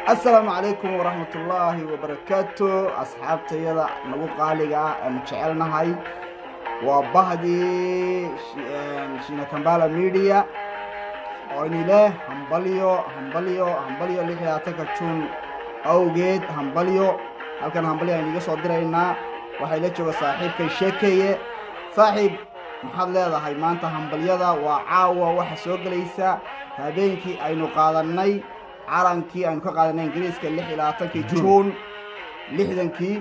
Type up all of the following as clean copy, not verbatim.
Asalaamu calaykum waraxmat ullaahi wabarakaatu. Asxaabtayada nagu qaaliga ah aanu jecelnahay, waa bahdii Shiina Kambala Media oo ini leh hambalyo, hambalyo, hambalyo 26-ka Juun awgeed. Hambalyo, halkan hambalyo aynu iga soo diraynaa. Waxay la jooga saaxiibkay Sheekeeye. Saaxiib, maxaad leedahay maanta? Hambalyada waa caawa, waxa soo gelaysa habeenkii aynu qaadanay calankii, aynu ka qaadanay Ingiriiska 26-kii Juun 60-kii.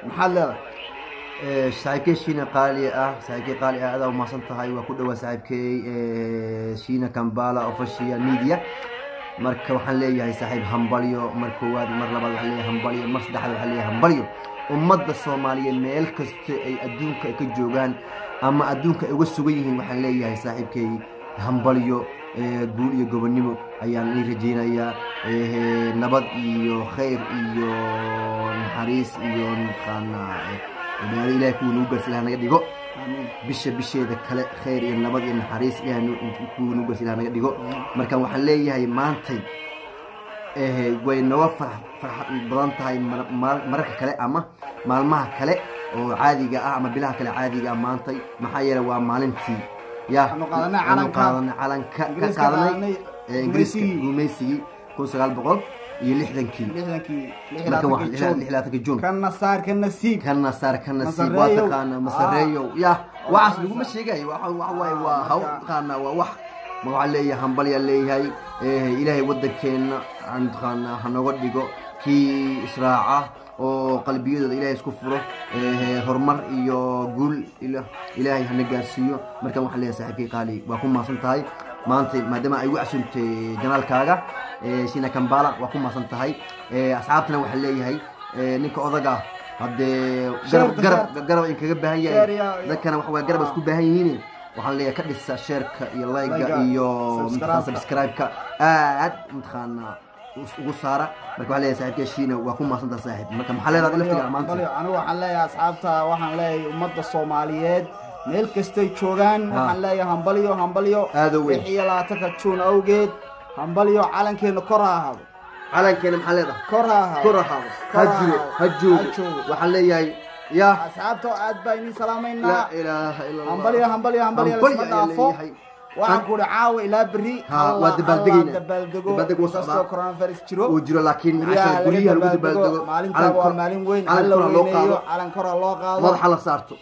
Maxaad leedahay? Saaxiibkey Shiina qaali ah, saaxiibkey qaali ah, adaa umahadsan tahay. Waa ku dhawaa saaxiibkey Shiina Kambala Official Media. Marka waxaan leeyahay saaxiib hambalyo mar koowaad, mar labaad waxaan leeyahay hambalyo, mar saddexaad waxaan leeyahay hambalyo. Ummadda Soomaaliyeed meel kasta ay adduunka ay ka joogaan ama adduunka ay uga sugan yihiin, waxaan leeyahay saaxiibkey hambalyo, guul iyo gobonnimo ayaan ii rajaynayaa, nabad iyo khayr iyo naxariis iyo mataqaanaa cibaado Ilahay kuwa nagu gaarsi Ilaha naga dhigo. Bisha bisheeda kale khayr iyo nabad iyo naxariis Ilahay kuwa nagu gaarsi Ilaha naga dhigo. Marka waxaan leeyahay maantay way nooga farxad badan tahay mararka kale ama maalmaha kale oo caadiga ah ama bilaha kale caadiga ah maantay, maxaa yeelay waa maalintii ya Aanu qaadanay aanu calanka. Qaadanay calanka ka Ingiriiska qaadanay qaadanay Ingiriiska gumaysigii. Gumaysigii 1960-kii. 60-kii. Marka waa 26-kii Juun. 26-ka Juun. Kana saar, kana siib. Kana saar, kana siib, waa Masareeyow. taqaana masareeyow ya waxaas laguma sheegayo. Waxa waaye waa haw taqaana waa wax ma waxaa leeyahay hambalyaa leeyahay. Ilaahay waddankeenna aan taqaana ha nooga dhigo kii israaca oo qalbiyadooda Ilaahay isku furo, horumar iyo guul Ilaahay hana gaarsiiyo. Markan waxaan leeyahay saaxiibkay qaali, waa ku mahadsan tahay maanta maadaama ay ugu casuumtay janaalkaaga Shina Kambala, waa ku mahadsan tahay. Asxaabtana waxaan leeyahay ninka odaga ah haddee garab Sheerta, garab sheerta. Garab in kaga baahan Share yahay dadkana waxa waye garab isku baahan yihiin. Waxaan leeyahay ka dhisa share-ka iyo like-ga like-ga, iyo mataqaan subscribe-ka. Subscribe-ka aad mataqaana ugu saara. Marka waxaan leeyahay saaxiibka Shiina, waa ku mahadsantaha saaxiib. Marka maxaa leedahay laftiga maanta? Hambalyo. Anigu waxaan leeyahay asxaabta, waxaan leeyahay ummadda Soomaaliyeed meel kastay joogaan, waxaan leeyahay hambalyo, hambalyo. Aad u weyn. 26-ka Juun awgeed hambalyo. Calankeena kor ha ahaado. Calankeena maxaa leedahay? Kor ha ahaado. Kor ahaado, ha Kor ha jiro, ahaado. ha joogo. Ha joogo. Waxaan leeyahay ya Asxaabta aad baa idin salaamaynaa. Laa ilaaha illa Allah. Hambalyo, hambalyo, hambalyo. Hambalyo Lisma ayaan dhaafo. leeyahay. Waxaan ku uhi caawa ilaa berri waa dabaaldegaynaa. Dabaaldego. Dabaaldeg wuu socdaa. Inkastoo coronavirus jiro uu jiro, laakiin guryaha casha laga guryaha lagu dabaaldego. dabaaldego. Maalintaa waa maalin weyn. Calan Hala kor ha loo weyneeyo. qaado. Calan kor ha loo qaado. Madaxa la saarto.